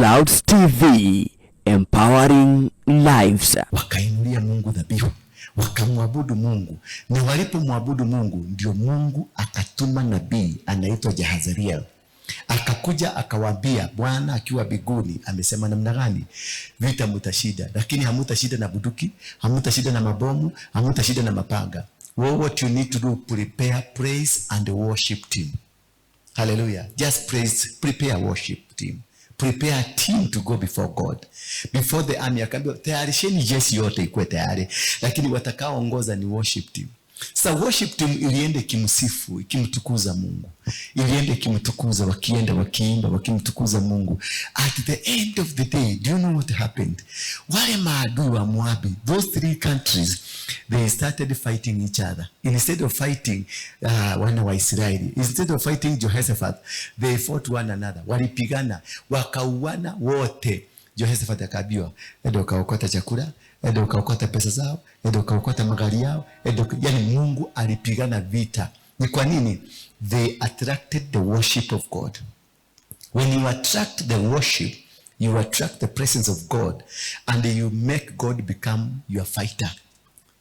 Clouds TV, empowering lives. Wakainulia Mungu dhabihu, wakamwabudu Mungu, na walipomwabudu Mungu ndio Mungu akatuma nabii anaitwa Jahazariel, akakuja akawaambia, Bwana akiwa mbinguni amesema namna gani? Vita mutashinda, lakini hamutashinda na bunduki, hamutashinda na mabomu, hamutashinda na mapanga. Well, what you need to do, prepare praise and worship team. Hallelujah. Just praise, prepare worship team. Prepare a team to go before God. Before the army, akaambiwa tayarisheni jeshi yote ikuwe tayari, lakini watakaoongoza ni worship team. Sasa worship team ilienda ikimsifu, ikimtukuza Mungu, ilienda ikimtukuza, wakienda wakiimba, wakimtukuza Mungu. At the end of the day, do you know what happened? Wale maadui wa Moabi, those three countries, they started fighting each other. Instead of fighting wana wa Israeli, instead of fighting Jehoshaphat, they fought one another. Walipigana, wakauana wote. Jehoshaphat akaambiwa, enda ukaokota chakula, enda ukaokota pesa zao, enda ukaokota magari yao, enda yani Mungu alipigana vita. Ni kwa nini? They attracted the worship of God. When you attract the worship, you attract the presence of God and you make God become your fighter.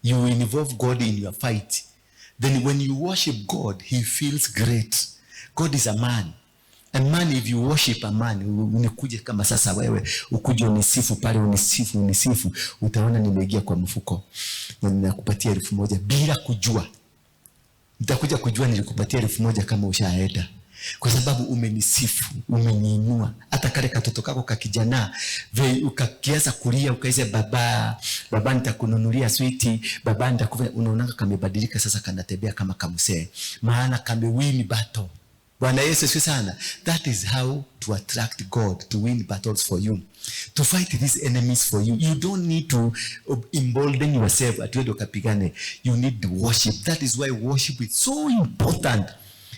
You involve God in your fight. Then when you worship God, he feels great. God is a man. A man, if you worship a man, unikuje kama sasa wewe, ukuje unisifu pale, unisifu, unisifu, utaona nimeingia kwa mfuko na ninakupatia 1000 bila kujua. Nitakuja kujua nilikupatia 1000 kama ushaenda, kwa sababu umenisifu, umeniinua. Hata kale katoto kako ka kijana ukakianza kulia ukaise, baba baba, nitakununulia switi, baba nitakufanya, unaona kamebadilika sasa, kanatembea kama kamsee, maana kamewin battle. Bwana Yesu asifiwe sana. That is how to attract God to win battles for you, to fight these enemies for you. You don't need to embolden yourself ati uende ukapigane. You need the worship. That is why worship is so important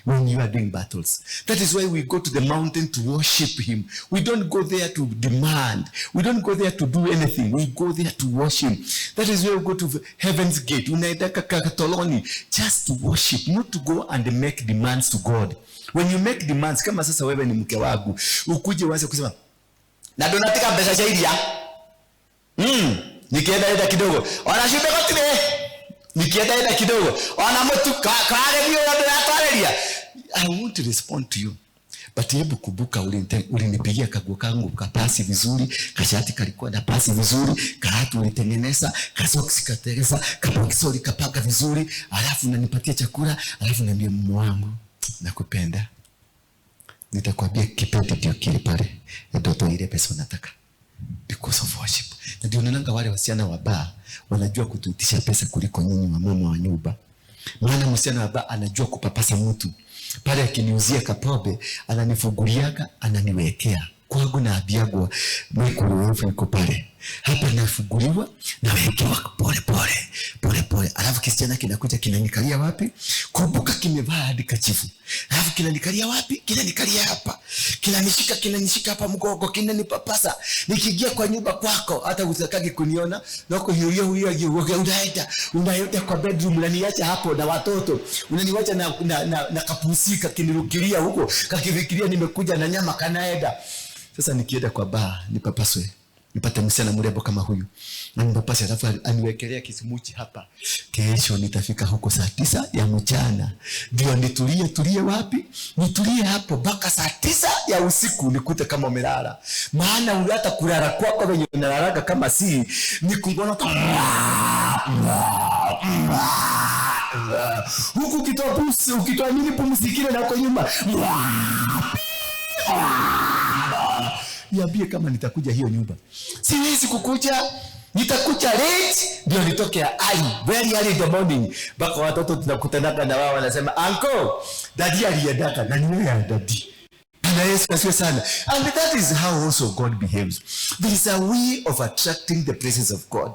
when you are doing battles. That is why we go to the mountain to worship him. We don't go there to demand. We don't go there to do anything. We go there to worship. That is why we go to heaven's gate. Unaenda Katoloni just to worship, not to go and make demands to God. When you make demands, kama sasa wewe ni mke wangu, ukuje uanze kusema na ndũnatiga mbeca cia iria, nikienda enda kidogo ona cumbĩ gũtirĩ, nikienda enda kidogo ona mũtu kagerio ũrĩa ndĩratwarĩria. I want to respond to you, but hebu kumbuka ulinipigia kaguo kangu kapasi vizuri, kashati kalikuwa na pasi vizuri, kaatu ulitengeneza, kasoksi katengeneza, kaboxer kapanga vizuri, alafu unanipatia chakula, alafu niambie, mume wangu, nakupenda. Nitakwambia kipete ndio kile pale, ndio toa ile pesa unataka, because of worship. Na ndio unaonanga wale wasichana wa baa wanajua kutuitisha pesa kuliko nyinyi wamama wa nyumba. Maana msichana wa baa anajua kupapasa mtu pale, akiniuzia kapombe ananifunguliaga, ananiwekea kwangu na abiagwa microwave iko pale hapa, nafunguliwa, nawekewa pole pole pole pole, alafu kisichana kinakuja kinanikalia wapi? Kumbuka kimevaa hadi kachifu, alafu kinanikalia wapi? Kinanikalia hapa, kinanishika, kinanishika hapa mgongo, kinanipapasa. Nikiingia kwa nyumba kwako, hata utakagi kuniona, nako hiyo hiyo unaenda unaenda kwa bedroom, unaniacha hapo na watoto, unaniacha na kapusika kinirukilia huko, kakifikiria nimekuja na nyama, kanaenda. Sasa nikienda kwa baa nipapaswe, nipate msichana mrembo kama huyu na nipapase, alafu aniwekelea kisumuchi hapa. Kesho nitafika huko saa 9 ya mchana, ndio nitulie. Tulie wapi? Nitulie hapo mpaka saa 9 ya usiku, nikute kama umelala. Maana hata kulala kwako venye unalalaga kama si ni kungona huku, ukitoa pumzi, ukitoa nini, pumzi kile na kwa nyuma. Niambie kama nitakuja hiyo nyumba. Siwezi kukuja. Nitakuja late ndio nitoke early, very early in the morning. Mpaka watoto tunakutanaka na wao wanasema, "Uncle, daddy aliendaka," na ni wewe daddy. Bwana Yesu asifiwe sana. And that is how also God behaves. There is a way of attracting the presence of God.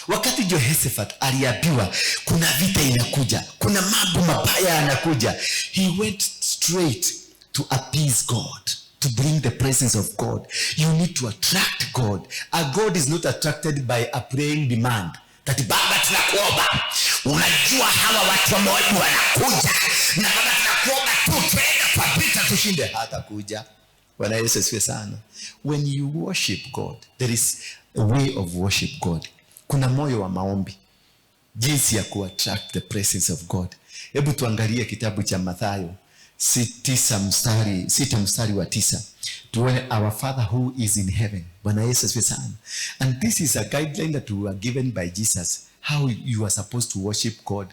Wakati Jehoshaphat aliambiwa kuna vita inakuja, kuna mambo mabaya yanakuja, he went straight to appease God, to bring the presence of God. You need to attract God. A God is not attracted by a praying demand. That Baba tunakuomba, unajua hawa watu wa Moabu wanakuja, na Baba tunakuomba tu tuende kwa vita tushinde. Hatakuja. Bwana Yesu asifiwe sana. When you worship God, there is a way of worship God. Kuna moyo wa maombi, jinsi ya kuattract the presence of God. Hebu tuangalie kitabu cha Mathayo 6 mstari wa 9, tuone our Father who is in heaven. Bwana Yesu asifiwe sana. And this is a guideline that we were given by Jesus, how you are supposed to worship God.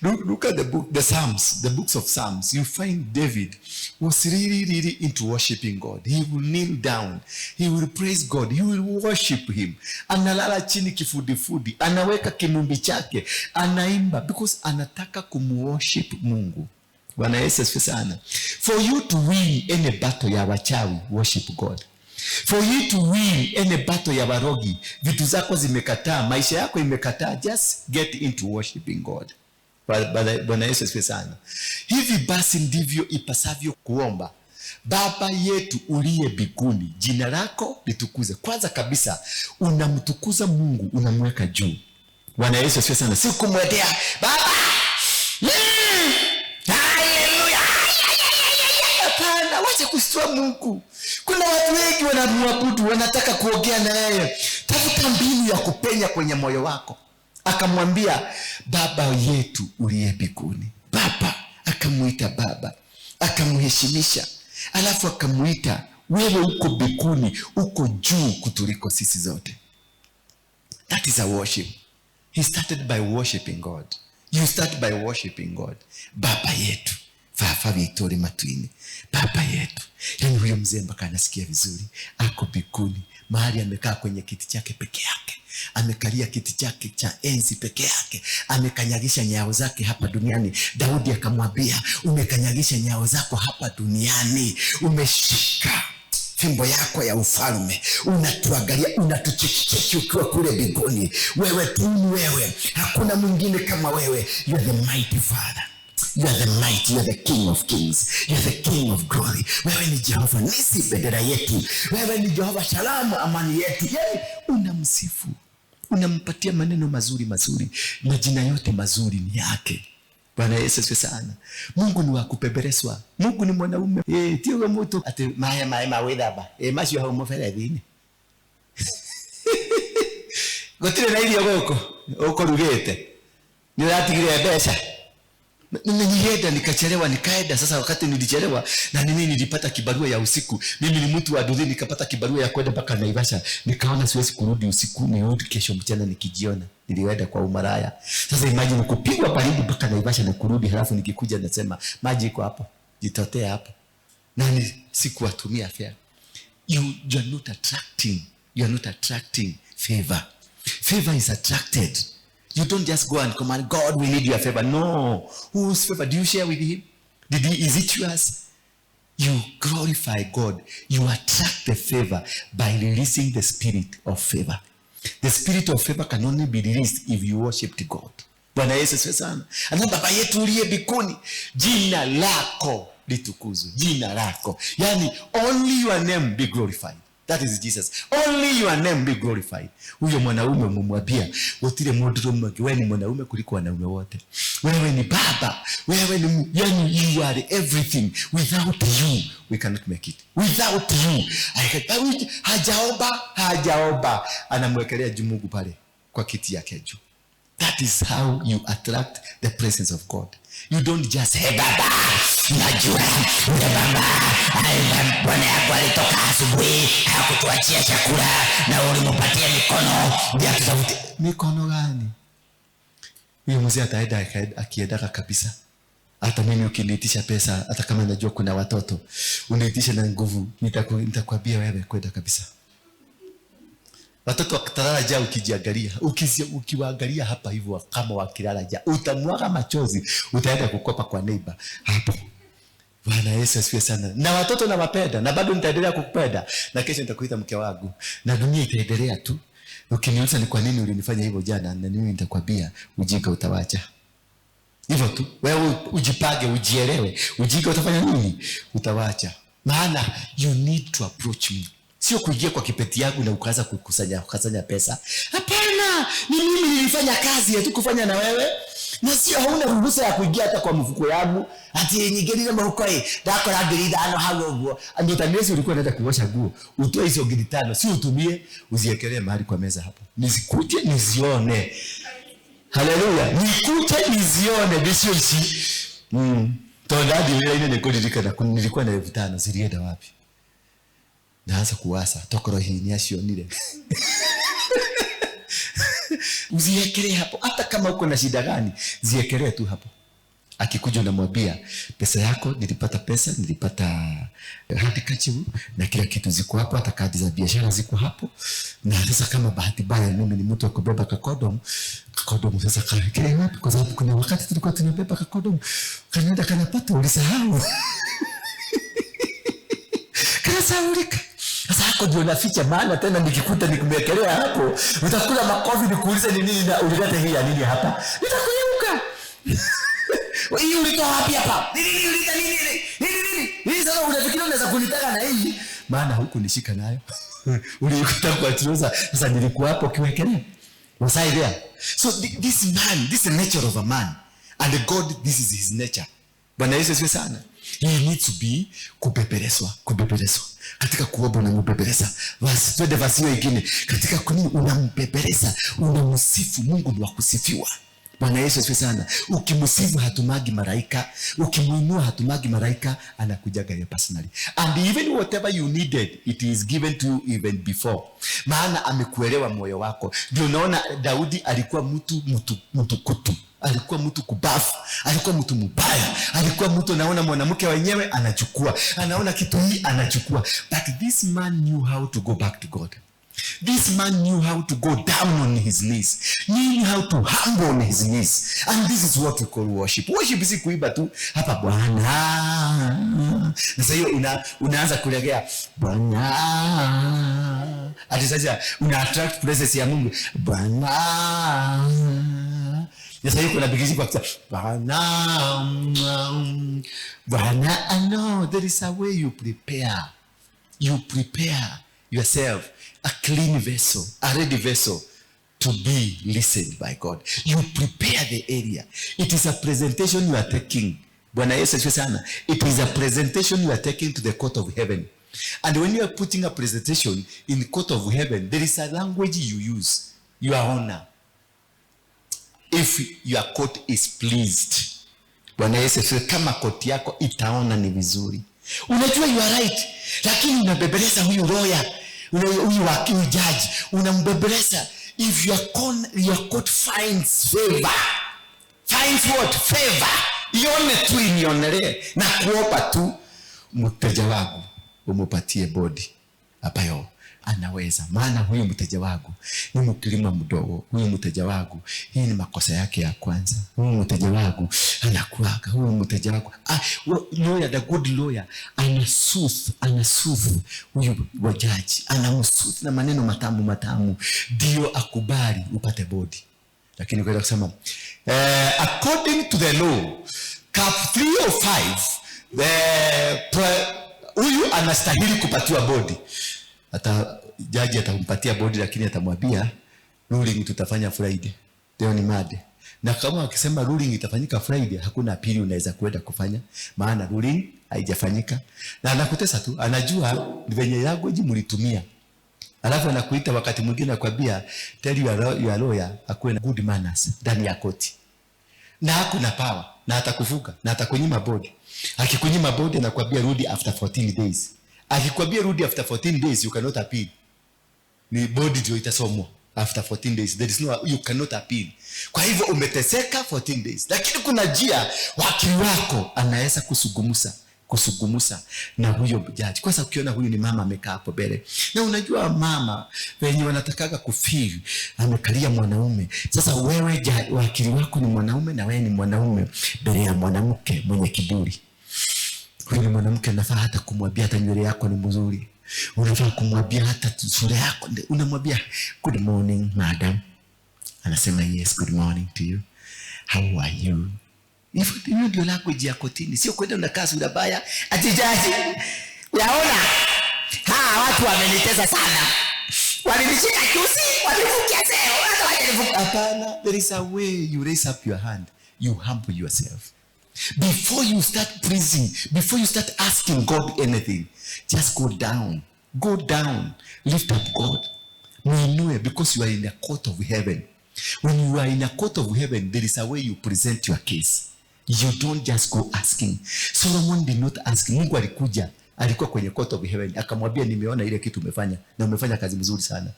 Look at the book, the Psalms, the books of Psalms. You find David was really, really into worshiping God. He will kneel down. He will praise God. He will worship him. Analala chini kifudifudi. Anaweka kinumbi chake. Anaimba because anataka kumworship Mungu. Bwana Yesu asifiwe sana. For you to win any battle ya wachawi, worship God. For you to win any battle ya warogi, vitu zako zimekataa, maisha yako imekataa, just get into worshiping God. Bwana Yesu asifiwe sana. Hivi basi ndivyo ipasavyo kuomba. Baba yetu uliye mbinguni, jina lako litukuzwe. Kwanza kabisa unamtukuza Mungu, unamweka juu. Bwana Yesu asifiwe sana. Si kumwendea Baba, haleluya. Hapana, wacha kushtua Mungu. Kuna watu wengi wanamwabudu, wanataka kuongea na yeye. Tafuta mbinu ya kupenya kwenye moyo wako. Akamwambia, Baba yetu uliye mbinguni. Baba, akamuita Baba, akamheshimisha, alafu akamuita wewe uko mbinguni, uko juu kutuliko sisi zote. That is a worship. He started by worshiping God. You start by worshiping God. Baba yetu, Baba witũ ũrĩ matu-inĩ, Baba yetu. Yani huyo mzee mpaka anasikia vizuri, ako mbinguni, mahali amekaa kwenye kiti chake peke yake, amekalia kiti chake cha enzi peke yake, amekanyagisha nyayo zake hapa duniani. Daudi akamwambia, umekanyagisha nyayo zako hapa duniani, umeshika fimbo yako ya ufalme, unatuangalia, unatuchekicheki ukiwa kule mbinguni. Wewe tu ni wewe, hakuna mwingine kama wewe. You are the mighty Father. You are the mighty, you are the King of kings, you are the King of glory. Wewe ni Jehova Nisi, bendera yetu. Wewe ni Jehova Shalom, amani yetu. Yani unamsifu, unampatia maneno mazuri mazuri, majina yote mazuri ni yake. Bwana Yesu asifiwe sana. Mungu ni wa kupembereswa. Mungu ni mwanaume. Tiyo mtu ati maya maya mawithamba. Macio hau muberethi-inĩ. Gũtirĩ na irio gũkũ ũkũrugĩte. Nĩ ũratigire mbeca. Nilienda nikachelewa, nikaenda. Sasa wakati nilichelewa na nini, nilipata kibarua ya usiku. Mimi ni mtu wa nduthi, nikapata kibarua ya kwenda mpaka Naivasha. Nikaona siwezi kurudi usiku, nirudi kesho mchana nikijiona. Nilienda kwa umaraya. Sasa imagine kupigwa baridi mpaka Naivasha na kurudi, halafu nikikuja nasema maji iko hapo, jitotea hapo. Nani sikuwatumia fare. You are not attracting. You are not attracting favor. Favor is attracted. You don't just go and command, God, we need your favor. No. Whose favor do you share with him? Is it yours? You glorify God. You attract the favor by releasing the spirit of favor. The spirit of favor can only be released if you worship God. Bwana Yesu asifiwe sana. Ana Baba yetu uliye mbinguni, jina lako litukuzwe. Jina lako. Yani only your name be glorified. That is Jesus. Only your name be glorified. Huyo mwanaume mumwambia, gutire mundu ũmwe, wewe ni mwanaume kuliko wanaume wote. Wewe ni baba. Wewe ni, yani you are everything. Without you we cannot make it. Without you. Hajaomba, hajaomba. Anamwekelea juu Mungu pale kwa kiti yake juu. That is how you attract the presence of God. You don't just, hey baba, najua ule baba, bwana yako alitoka asubuhi, hakutuachia chakula na ulimpatia mikono ndio tutafute. Mikono gani? Huyo mzee ataenda akiendaka kabisa. Hata mimi ukiniitisha pesa, hata kama najua kuna watoto, uniitisha na nguvu, nitakwambia wewe kwenda kabisa. Watoto wakitalala njaa ukijiangalia, ukiwaangalia hapa hivyo kama wakilala njaa, utamwaga machozi, utaenda kukopa kwa neighbor hapo. Bwana Yesu asifiwe sana. Na watoto nawapenda na bado nitaendelea kukupenda na kesho nitakuita mke wangu na dunia itaendelea tu. Ukiniuliza ni kwa nini ulinifanya hivyo jana, na mimi nitakwambia ujinga utawacha. Hivyo tu. Wewe ujipange, ujielewe. Ujinga utafanya nini? Utawacha. Maana you need to approach me. Sio kuingia kwa kipeti yangu na ukaanza kukusanya pesa. Hapana, ni mimi nilifanya kazi, hatukufanya na wewe. Na sio hauna ruhusa ya kuingia hata kwa mfuko yangu. Ati nyingirire mfuko ĩ, ndakora 5,000 hau ũguo. Ndio tanesi ulikuwa unaenda kuosha nguo. Utoe hizo 5,000, si utumie, uziekelee mahali kwa meza hapo. Nisikuje nizione. Haleluya. Nikuje nizione bisho ici. Tondadi wira ine nikuririkana nilikuwa na 5,000 zilienda wapi? Naanza kuwasa tokoro hii ni acionire. Uziekelee hapo hata kama uko na shida gani, ziekelee tu hapo. Akikuja unamwambia pesa yako, nilipata pesa, nilipata handkerchief na kila kitu ziko hapo, hata kadi za biashara ziko hapo. Na sasa kama bahati mbaya mimi ni mtu wa kubeba kakodom, kakodom sasa kawekelee wapi? Kwa sababu kuna wakati tulikuwa tunabeba kakodom, kanaenda kanapata ulisahau. Kanasahaulika. Sasa hako ndio naficha, maana tena nikikuta nikumekelea hapo, utakula makofi nikuulize ni nini na ulileta hii ya nini hapa? Nitakuyuka. Hii ulitoa wapi hapa? Nini nini ulita nini nini? Nini nini? Hii sasa unafikiri unaweza kunitaka na hii? Maana huku nishika nayo. Ulikuta kwa trouser. Sasa nilikuwa hapo kiwekelea. Was I there? So this man, this is the nature of a man. And God, this is his nature. Bwana Yesu asifiwe sana. He needs to be kupepereswa, kupepereswa. Katika kuomba unampeperesa. Basi twende verse hiyo nyingine. Katika kunini unampeperesa, unamsifu. Mungu ni wa kusifiwa. Bwana Yesu asifiwe sana. Ukimsifu hatumagi malaika, ukimuinua hatumagi malaika, anakujaga yeye personally. And even whatever you needed, it is given to you even before. Maana amekuelewa moyo wako. Ndio unaona Daudi alikuwa mtu mtukutu. Alikuwa mtu kubafu, alikuwa mtu mbaya, alikuwa mtu anaona mwanamke wenyewe anachukua, anaona kitu hii anachukua. But this man knew how to go back to God. This man knew how to go down on his knees. He knew how to humble on his knees. And this is what we call worship. Worship si kuiba tu hapa Bwana. Sasa hiyo unaanza kulegea Bwana. Ati sasa una attract presence ya Mungu. Bwana. Sasa hiyo kuna bigizi kwa kusema Bwana. Bwana, I know there is a way you prepare. You prepare yourself a clean vessel, a ready vessel to be listened by God. You prepare the area. It is a presentation you are taking. Bwana Yesu asifiwe sana. It is a presentation you are taking to the court of heaven. And when you are putting a presentation in the court of heaven, there is a language you use. Your honor. If your court is pleased. Bwana Yesu asifiwe. Kama court yako itaona ni vizuri. Unajua you are right, lakini unabebeleza huyu lawyer, huyu wakili judge, unambebeleza. If your court finds favor, finds what? Favor. Ione tu inionelee na kuomba tu mteja wangu umupatie bodi ambayo anaweza. Maana huyu mteja wangu ni mkulima mdogo, huyu mteja wangu hii ni makosa yake ya kwanza, huyu mteja wangu anakuaga, huyu mteja wangu lawyer, the good lawyer anasuth huyu jaji, anamsuth na maneno matamu matamu ndio akubali upate bodi. Lakini kwa kusema according to the law cap 305 huyu anastahili kupatiwa bodi. Ata jaji atampatia bodi, lakini atamwambia ruling tutafanya Friday. Leo ni Monday. Na kama akisema ruling itafanyika Friday, hakuna appeal unaweza kwenda kufanya, maana ruling haijafanyika. Na anakutesa tu, anajua venye language mlitumia. Alafu anakuita wakati mwingine anakuambia tell your lawyer akuwe na good manners ndani ya koti. Na hakuna power, na atakufuka, na atakunyima bodi. Akikunyima bodi anakuambia rudi after 14 days. Akikwambia rudi after 14 days, you cannot appeal. Ni bodi ndio itasomwa after 14 days. There is no, you cannot appeal. Kwa hivyo umeteseka 14 days. Lakini kuna njia wakili wako anaweza kusugumusa na huyo jaji. Kwanza ukiona huyu ni mama amekaa hapo mbele. Na unajua mama wenye wanatakaga kufeel amekalia mwanaume. Sasa wewe wakili wako ni mwanaume na wewe ni mwanaume mbele ya mwanamke mwenye kiburi. Huyu mwanamke anafaa hata kumwambia hata nywele yako ni mzuri. Unafaa kumwambia hata sura yako. Unamwambia good morning madam. Anasema yes, good morning to you. How are you? Hiyo ndio language ya kotini. Sio kwenda unakaa sura baya ati jaji. Yaona? Watu wamenitesa sana. Walinishika kiusi, walinifukia seo, hata wajanifukia. Hapana, there is a way you raise up your hand. You humble yourself. Before you start pleasing, before you start asking God anything, just go down. Go down. Lift up God. Muinue, because you are in the court of heaven. When you are in the court of heaven, there is a way you present your case. You don't just go asking. Solomon did not ask. Mungu alikuja, alikuwa kwenye court of heaven, akamwambia nimeona ile kitu umefanya na umefanya kazi mzuri sana.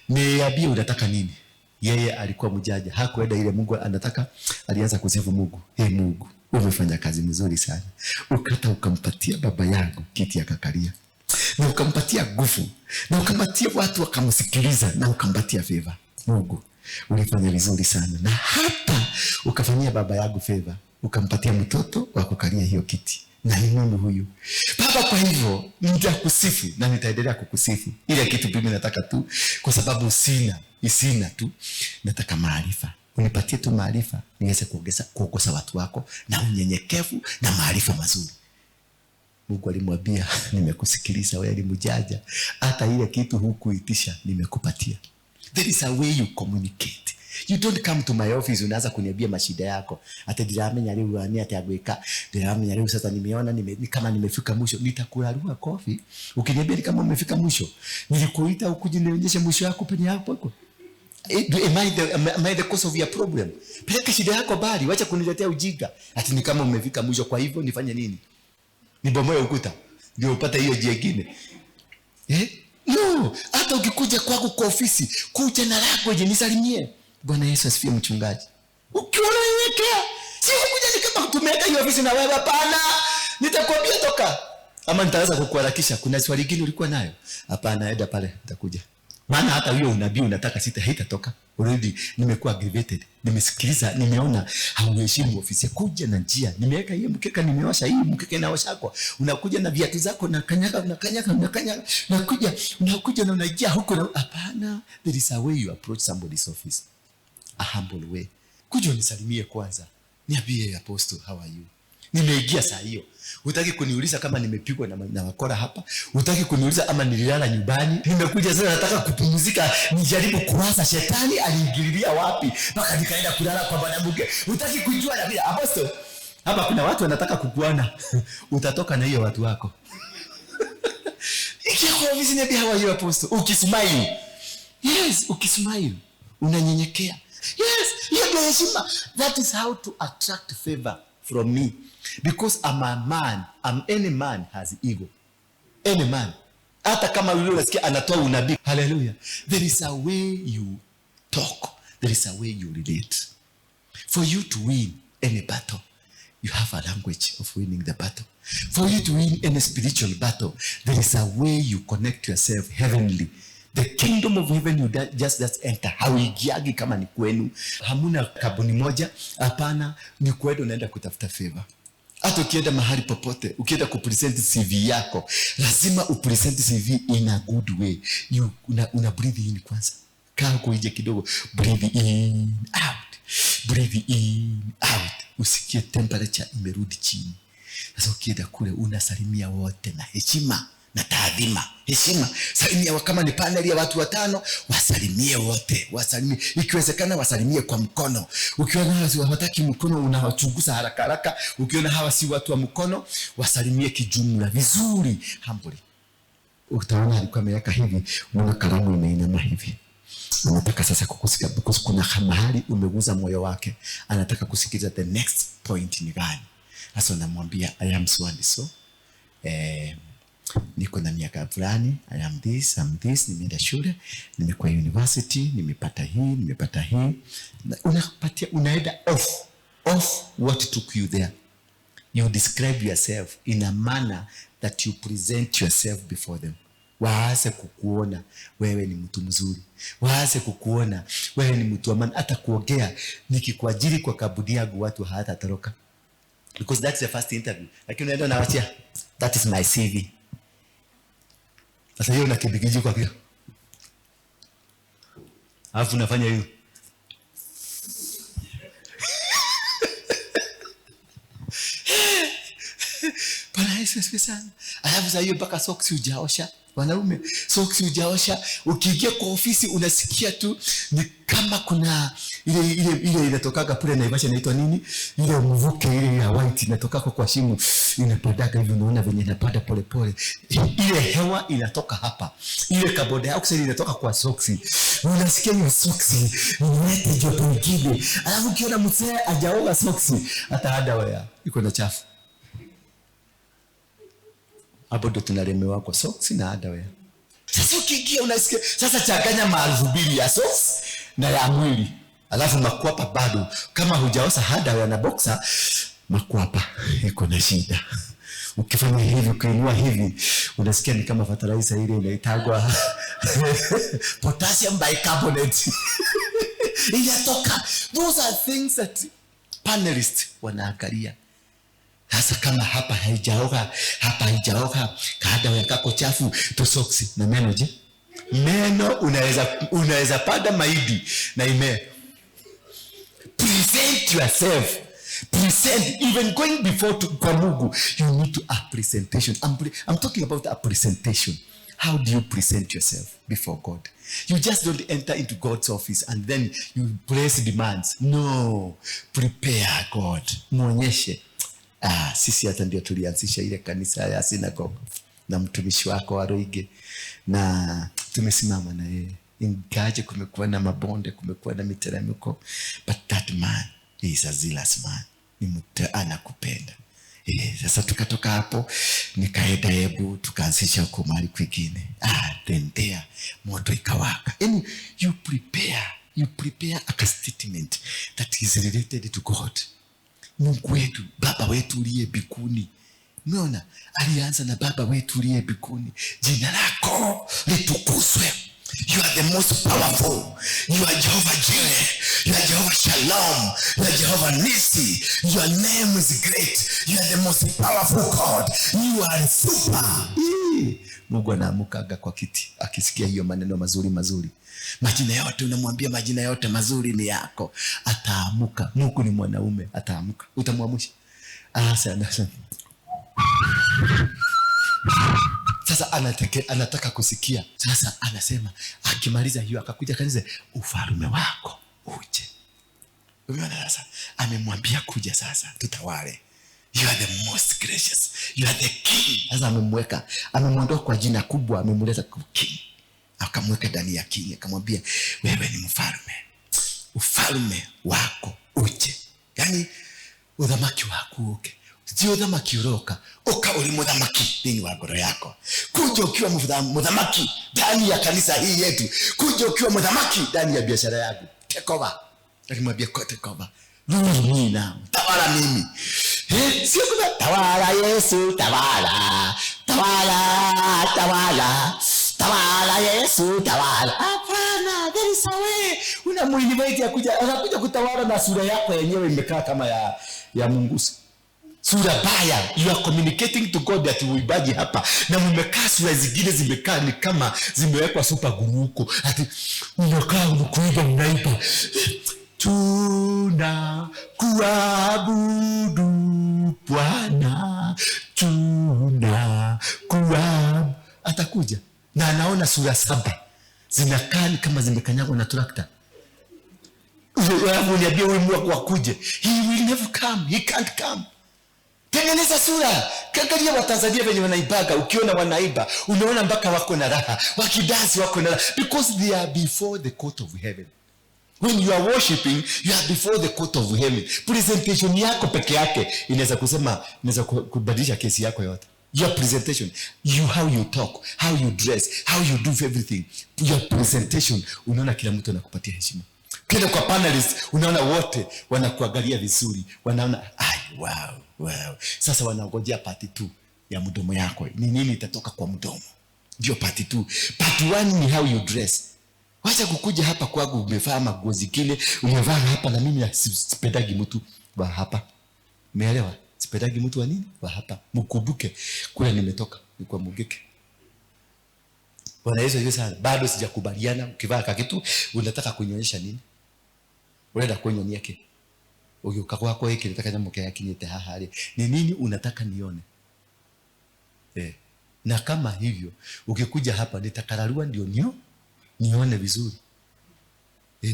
Niambie unataka nini? Yeye alikuwa mjaja, hakuenda ile Mungu anataka, alianza kusifu Mungu. Hey Mungu, umefanya kazi mzuri sana. Ukata ukampatia baba yangu kiti akakalia. Na ukampatia nguvu, na ukampatia watu wakamsikiliza, na ukampatia favor. Mungu, ulifanya vizuri sana. Na hata ukafanyia baba yangu favor, ukampatia mtoto wa kukalia hiyo kiti. Na ni mimi huyu. Baba, kwa hivyo nitakusifu na nitaendelea kukusifu. Ile kitu mimi nataka tu, kwa sababu sina tu, nataka maarifa. Unipatie tu maarifa niweze kuongoza watu wako na unyenyekevu na maarifa mazuri. Mungu alimwambia nimekusikiliza wewe ni mjanja, hata ile kitu hukuitisha nimekupatia. There is a way you communicate. You don't come to my office unaanza kuniambia mashida yako. Ati ndiramenya riu ani ati agwika. Ndiramenya riu sasa nimeona ni kama nimefika mwisho. Nitakurarua kofi. Ukiniambia ni kama umefika mwisho. Nilikuita ukuje nionyeshe mwisho wako penye hapo hapo. Am I the cause of your problem? Peleka shida yako bali, wacha kuniletea ujinga. Ati ni kama umefika mwisho, kwa hivyo nifanye nini? Nibomoe ukuta ndio upate hiyo jingine. No, hata ukikuja kwako kwa ofisi, kuja na language nisalimie. Bwana Yesu asifiwe mchungaji. Ukiona unyenyekea, si kuja ni kama tumeweka hiyo ofisi na wewe, hapana. Nitakwambia toka. Ama nitaweza kukuharakisha. Kuna swali lingine ulikuwa nayo? Hapana, enda pale, nitakuja. Maana hata hiyo unabii unataka sita haitatoka. Already nimekuwa aggravated. Nimesikiliza, nimeona hauheshimu ofisi. Kuja na njia. Nimeweka hiyo mkeka, nimeosha hii mkeka inaosha kwa. Unakuja na viatu zako na kanyaga, unakanyaga, unakanyaga. Unakuja na unaingia huko na hapana. There is a way you approach somebody's office. A humble way. Kuja unisalimie kwanza. Niambie apostle, how are you? Nimeingia saa hiyo. Hutaki kuniuliza kama nimepigwa na wakora hapa. Hutaki kuniuliza ama nililala nyumbani. Nimekuja sasa nataka kupumzika, nijaribu kuwaza shetani aliingililia wapi mpaka nikaenda kulala kwa mwanamke. Hutaki kujua na bila apostle. Hapa kuna watu wanataka kukuona. Utatoka na hiyo watu wako. Ikiwa kwa ofisi niambie how are you apostle. Ukismile. Yes, ukismile. Unanyenyekea. Yes, hiyo ndio heshima. That is how to attract favor from me. Because I'm a man, any man has ego. Any man. Hata kama yule unasikia anatoa unabii. Hallelujah. There is a way you talk. There is a way you relate. For you to win any battle, you have a language of winning the battle. For you to win any spiritual battle, there is a way you connect yourself heavenly. The kingdom of heaven you just enter. Hauingiagi kama ni kwenu. Hamuna kabuni moja. Hapana, ni kwenu unaenda kutafuta favor. Hata ukienda mahali popote, ukienda kupresent CV yako, lazima upresent CV in a good way. You una breathe in kwanza. Kaa huko nje kidogo, breathe in out. Breathe in out. Usikie temperature imerudi chini. Sasa ukienda kule unasalimia wote na heshima na taadhima. Heshima. Salimia kama ni panel ya watu watano, wasalimie wote. Wasalimie. Ikiwezekana wasalimie kwa mkono. Ukiona hawataki mkono unawachunguza haraka haraka. Ukiona hawa si watu wa mkono, wasalimie kijumla vizuri, humbly. Utaona alikuwa ameweka hivi, unaona kalamu imeinama hivi. Anataka sasa kukusikia because kuna mahali umeguza moyo wake. Anataka kusikiza the next point ni gani. Sasa unamwambia I am so and so. Niko na miaka fulani, I am this, I'm this, nimeenda shule, nimekuwa university, nimepata hii, nimepata hii. Unapatia, unaenda off what took you there. You describe yourself in a manner that you present yourself before them. Waanze kukuona wewe ni mtu mzuri. Waanze kukuona wewe ni mtu wa maana. Hata kuongea, nikikuajiri kwa kabudi yangu watu hawatatoroka. Because that's the first interview. Lakini unaenda unawaachia, that is my CV. Sasa hiyo unakibikiji kwa kile. Alafu unafanya hiyo. Bwana Yesu asifiwe sana. Alafu sasa hiyo mpaka socks hujaosha. Wanaume, socks hujaosha. Ukiingia kwa ofisi unasikia tu ni Kama kuna ile ile ile inatokaga pale Naivasha inaitwa nini? Ile mvuke ile ya white inatoka kwa shimo, inapandaga hivi, unaona venye inapanda pole pole. Ile hewa inatoka hapa. Ile carbon dioxide inatoka kwa soksi. Unasikia hiyo soksi inaleta joto ingine. Alafu ukiona mzee hajaoga soksi, hata underwear iko na chafu. Hapo ndo tunalemewa kwa soksi na underwear. Sasa ukiingia unasikia, sasa changanya maarufu mbili ya socks na ya mwili. Alafu makwapa bado kama hujaosa underwear na boxer, makwapa iko na shida. Ukifanya hivi, ukiinua hivi, unasikia ni kama fertilizer ile inaitagwa potassium bicarbonate. Inatoka. Those are things that panelists wanaangalia. Sasa kama hapa haijaoga, hapa haijaoga, kaada ya kako chafu, tu soksi na meno je? Meno unaweza panda mahindi na ime. Present yourself. Present, even going before to, kwa Mungu, you need to a presentation. I'm talking about a presentation. How do you present yourself before God? You just don't enter into God's office and then you place demands. No, prepare God. Muonyeshe. Sisi hata ndio tulianzisha ile kanisa ya synagogue na mtumishi wako Waruinge, na tumesimama na yeye. Ingaje kumekuwa na mabonde, kumekuwa na miteremko, but that man, he is a zealous man. Ni mtu anakupenda. Sasa tukatoka hapo nikaenda Embu, tukaanzisha huko mahali kwingine. Then there moto ikawaka. Yani you prepare a statement that is related to God. Mungu wetu, Baba wetu uliye mbinguni. Umeona? Alianza na Baba wetu uliye mbinguni. Jina lako litukuzwe. You are the most powerful. You are Jehovah Jireh. You are Jehovah Shalom. You are Jehovah Nissi. Your name is great. You are the most powerful God. You are super. Mungu anaamukaga kwa kiti akisikia hiyo maneno mazuri mazuri. Majina yote unamwambia, majina yote mazuri ni yako. Ataamuka. Mungu ni mwanaume, ataamuka. Utamwamsha. Sana sana. Sasa anataka kusikia. Sasa anasema akimaliza hiyo akakuja kanisa, ufalme wako uje. Umeona sasa? Amemwambia kuja sasa tutawale. You are the most gracious. You are the king. Sasa amemweka, amemwondoa kwa jina kubwa, amemleta kwa king. Akamweka ndani ya king, akamwambia wewe ni mfalme. Ufalme wako uje. Yaani uthamaki wako uke. Sio uthamaki uroka, uka uri muthamaki thĩinĩ wa ngoro yako. Kuja ukiwa muthamaki ndani ya kanisa hii yetu. Kuja ukiwa muthamaki ndani ya biashara yangu. Take over. Alimwambia take over. Rule me now. Tawala mimi. Sio kuna tawala Yesu, tawala. Tawala, tawala. Tawala Yesu, tawala. Hapana, there is a way. Unamuinvite akuja, anakuja kutawala na sura yako yenyewe imekaa kama ya mungusi. Sura baya. You are communicating to God that uibaji hapa. Na mmekaa sura zingine zimekaa ni kama zimewekwa super glue huko. Ati unakaa unakuiba unaiba. Tuna kuabudu Bwana, tuna kuabudu. Atakuja na anaona sura 7 zinakaa ni kama zimekanyagwa na trakta. Alafu niambie huyu Mungu akuje. He will never come. He can't come. Tengeneza sura. Angalia Watanzania venye wanaibaga. Ukiona wanaiba, unaona mpaka wako na raha. Wakidansi wako na raha. Because they are before the court of heaven. When you are worshiping, you are before the court of heaven. Presentation yako peke yake inaweza kusema, inaweza kubadilisha kesi yako yote. Your presentation, how you talk, how you dress, how you do everything. Your presentation, unaona kila mtu anakupatia heshima. Kila kwa panelists, unaona wote wanakuangalia vizuri, wanaona ai wow, wow. Sasa wanangojea part 2 ya mdomo yako. Ni nini itatoka kwa mdomo? Ndio part 2. Part 1 ni how you dress. Wacha kukuja hapa kwangu umevaa manguo zingine, umevaa hapa na mimi sipendagi mtu wa hapa. Umeelewa? Sipendagi mtu wa nini? Wa hapa. Mkumbuke kule nimetoka, ni kwa Mugeke. Bwana Yesu asifiwe sana. Bado sijakubaliana ukivaa kakitu unataka kunionyesha nini? Unaenda kunyonia kile. Ukiuka kwako hiki nataka nyambo kia kinyete haha ri. Ni nini unataka nione? Na kama hivyo ukikuja hapa nitakararua ndio nione vizuri.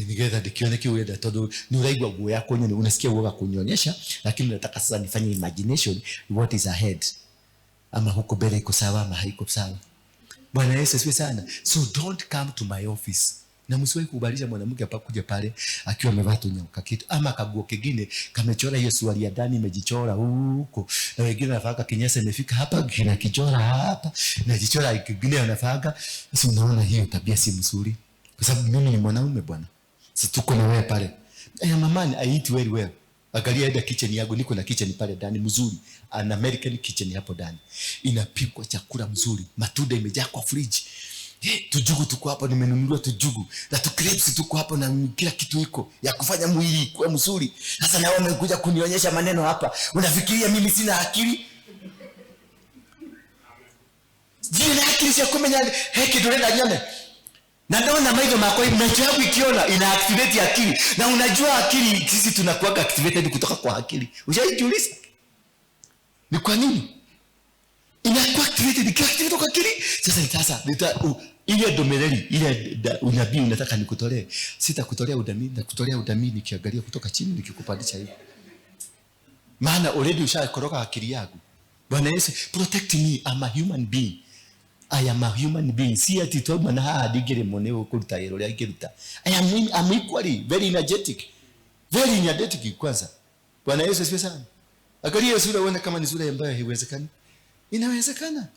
Nigetha ndikione kiu urenda tondu ni uraigua guoya kunyoni, unasikia uoga kunyonyesha, lakini unataka sasa nifanye imagination what is ahead, ama huko mbele iko sawa ama haiko sawa. Bwana Yesu asifiwe sana. So don't come to my office. Na msiwahi kubalisha mwanamke hapa kuja pale akiwa amevaa tu nyoka kitu ama kaguo kingine kamechora hiyo suruali ya ndani imejichora huko, na wengine wanafaka kinyasa imefika hapa kina kichora hapa na jichora kingine wanafaka. Sasa unaona hiyo tabia si mzuri, kwa sababu mimi ni mwanaume bwana, si tuko na wewe pale. I am a man, I eat very well. Angalia enda kitchen yangu, niko na kitchen pale ndani mzuri, an American kitchen hapo ndani, inapikwa chakula mzuri, matunda imejaa kwa fridge. Tujugu tuko hapo, nimenunuliwa tujugu na tu crisps tuko hapo na kila kitu iko ya kufanya mwili kuwa mzuri. Sasa na wewe umekuja kunionyesha maneno hapa, unafikiria mimi sina akili? Jina na akili cia kumenya heki ndurenda nyone. Na ndona maitho makwa, macho yangu ikiona ina activate akili. Na unajua akili sisi tunakuwa activated kutoka kwa akili. Ushajiuliza ni kwa nini inakuwa activated? Ikiwa activated kwa akili, sasa ile domeleli ile unabii unataka nikutolee, sitakutolea unabii, nakutolea unabii nikiangalia kutoka chini nikikupandisha hivi, maana already ushakoroga akili yangu. Bwana Yesu, protect me, I'm a human being. I am a human being. Si ati toma na haha ndigire mone ukuruta wĩra ũrĩa ingĩruta. I'm equally very energetic. Very energetic kwanza. Bwana Yesu asifiwe sana. Angalia hiyo sura uone kama ni sura ambayo haiwezekani. Inawezekana.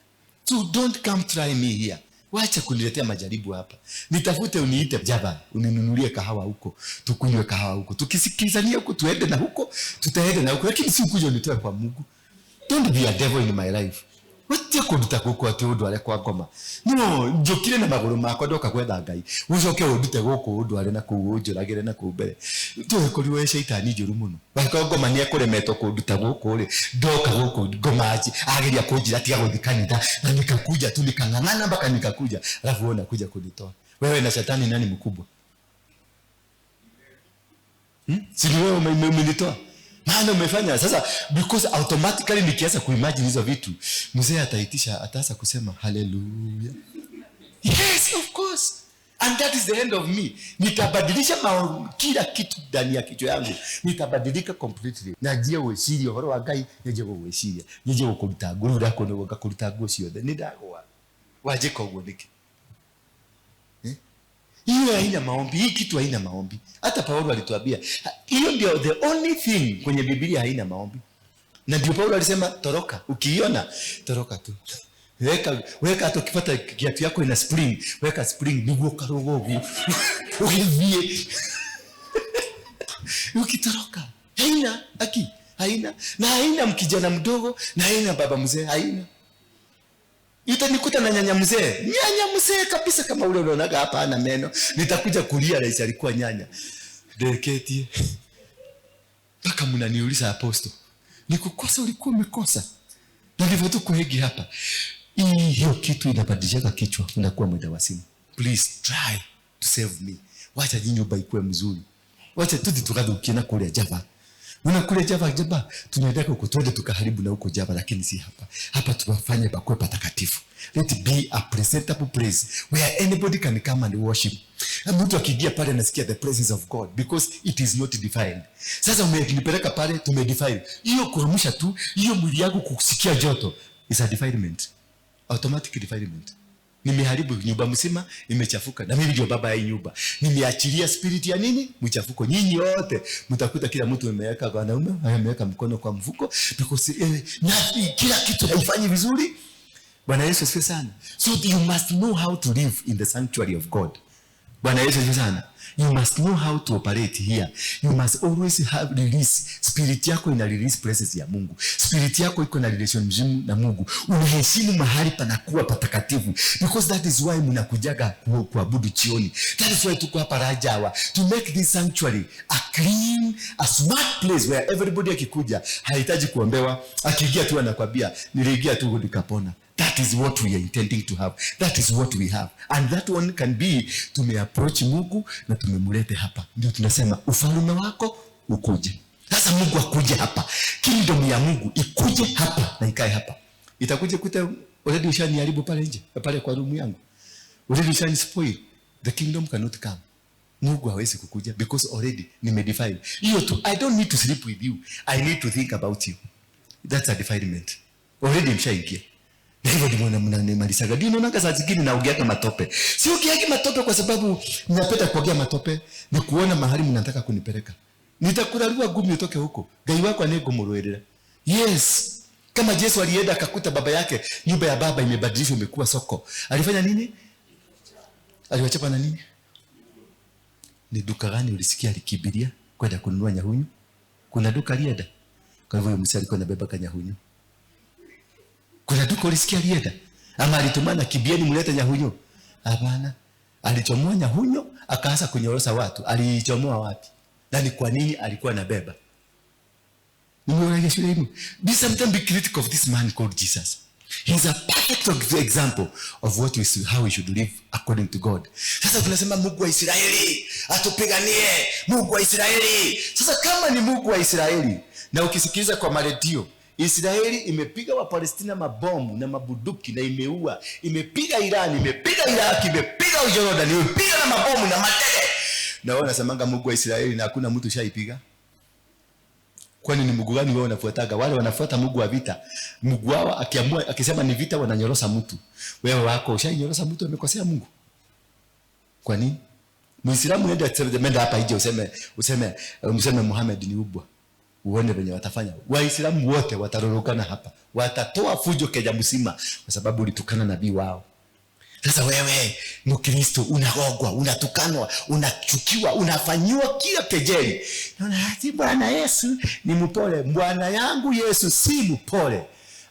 So don't come try me here. Wacha kuniletea majaribu hapa. Nitafute uniite Java, uninunulie kahawa huko, tukunywe kahawa huko. Tukisikilizania huko tuende na huko, tutaenda na huko, lakini si ukuje unitoe kwa Mungu. Don't be a devil in my life. Watia kunduta guku ati undware kwa ngoma. No, njukire na maguru makwa ndoka gwetha Ngai. Ucoke undute guku undware na kuu unjuragire na kuu mbere. Tukorirwo ĩ shaitani njuru muno. Wakorwo ngoma ni ekuremetwo kunduta guku ri, ndoka guku ngoma aji ageria kunjira tiga guthi kanitha na nikakuja tu nikang'ang'ana mpaka nikakuja. Alafu wewe unakuja kunitoa. Wewe na shetani nani mkubwa? Si wewe umenitoa. Maana umefanya sasa, because automatically nikianza kuimagine hizo vitu, mzee ataitisha, ataanza kusema hallelujah. Yes, of course. And that is the end of me. Nitabadilisha kila kitu ndani ya kichwa yangu. Nitabadilika completely. Na njie gwĩciria ũhoro wa Ngai, njie gũgwĩciria, njie gũkũruta nguo, rĩu ndakũnogwo ngakũruta nguo ciothe. Nĩ ndagwa. Wanjĩka ũguo nĩkĩ? Hiyo haina maombi, hii kitu haina maombi. Hata Paulo alituambia, hiyo ndio the only thing kwenye Biblia haina maombi. Na ndio Paulo alisema toroka, ukiiona toroka tu. Weka hata ukipata kiatu yako ina spring, weka spring niguo karogogu. Ukivie. Ukitoroka. Haina aki, haina. Na haina mkijana mdogo, na haina baba mzee, haina. Utanikuta na nyanya mzee. Nyanya mzee kabisa kama ule unaonaga hapa ana meno. Nitakuja kulia rais alikuwa nyanya. Deketie. Mpaka mnaniuliza apostle, nikukosa ulikuwa umekosa. Na ndivyo tu kuhegi hapa. Hiyo kitu inabadilisha kichwa, unakuwa mwenda wazimu. Please try to save me. Wacha nyumba ikuwe mzuri. Wacha tuti tukadhukie na kule Java. Unakule Java Java, tunaenda huko twende tukaharibu na huko Java, lakini si hapa. Hapa tuwafanye pakwe patakatifu. Let it be a presentable place where anybody can come and worship. Na mtu akiingia pale anasikia the presence of God because it is not defiled. Sasa umenipeleka pale tumedefile. Hiyo kuamsha tu, hiyo mwili yangu kusikia joto is a defilement. Automatic defilement. Nimeharibu nyumba mzima, imechafuka. Na mimi ndio baba ya nyumba. Nimeachilia spirit ya nini? Mchafuko. Nyinyi wote mtakuta kila mtu ameweka kwa wanaume, ameweka mkono kwa mfuko because na kila kitu haifanyi vizuri. Bwana Yesu asifiwe sana. So you must know how to live in the sanctuary of God. Bwana Yesu asifiwe sana. You must know how to operate here. You must always have release. Spirit yako ina release presence ya Mungu. Spirit yako iko na relation mzuri na Mungu. Unaheshimu mahali panakuwa patakatifu. Because that is why mnakujaga kuabudu jioni. That is why tuko hapa Rajawa. To make this sanctuary a clean, a smart place where everybody akikuja hahitaji kuombewa. Akiingia tu anakwambia niliingia tu nikapona. That is what we are intending to have. That is what we have. And that one can be tumeapproach Mungu na tumemlete hapa. Ndio tunasema ufalme wako ukuje. Sasa Mungu akuje hapa. Kingdom ya Mungu ikuje hapa na ikae hapa. Itakuja kuta already ushaniharibu pale nje, pale kwa room yangu. Already ushanispoil. The kingdom cannot come. Mungu hawezi kukuja because already nimedefile. Hiyo tu, I don't need to sleep with you. I need to think about you. That's a defilement. Already mshaingia. Na hivyo ndivyo mnanimalizaga. Ndio naona saa zingine naogeaga matope. Si ogeagi matope kwa sababu ninapenda kuogea matope, ni kuona mahali mnataka kunipeleka. Nitakurarua ngumi utoke huko. Ngai wako anegomurwirira. Yes. Kama Yesu alienda akakuta baba yake, nyumba ya baba imebadilishwa imekuwa soko. Alifanya nini? Aliwachapa na nini? Ni duka gani ulisikia alikimbilia kwenda kununua nyahunyu? Kuna duka alienda? Kwa hivyo msee alikuwa anabeba kanyahunyu. Kuna duka ulisikia alienda? Ama alitumana kibieni mlete nyahunyu? Hapana. Alichomoa nyahunyu akaanza kunyorosa watu. Alichomoa wapi? Na ni kwa nini alikuwa anabeba? Nimeona shule hii. Be sometimes be critical of this man called Jesus. He's a perfect example of what we how we should live according to God. Sasa tunasema Mungu wa Israeli atupiganie, Mungu wa Israeli. Sasa kama ni Mungu wa Israeli, na ukisikiliza kwa maredio, Israeli imepiga wa Palestina mabomu na mabuduki na imeua, imepiga Iran, imepiga Iraq, imepiga Jordan, imepiga na mabomu na matege. Na wao wanasemanga Mungu wa Israeli na hakuna mtu shaipiga. Kwani ni Mungu gani wewe unafuataga? Wale wanafuata Mungu wa vita. Mungu wao akiamua akisema ni vita wananyorosa mtu. Wewe wako ushainyorosha mtu amekosea Mungu? Kwa nini? Muislamu nenda nenda hapa nje useme Muhammad ni ubwa. Uone venye watafanya. Waislamu wote watarorokana hapa. Watatoa fujo Kenya mzima kwa sababu ulitukana nabii wao. Sasa wewe Mkristo unagogwa, unatukanwa, unachukiwa, unafanyiwa kila kejeli. Naona ati Bwana Yesu ni mpole. Bwana yangu Yesu si mpole.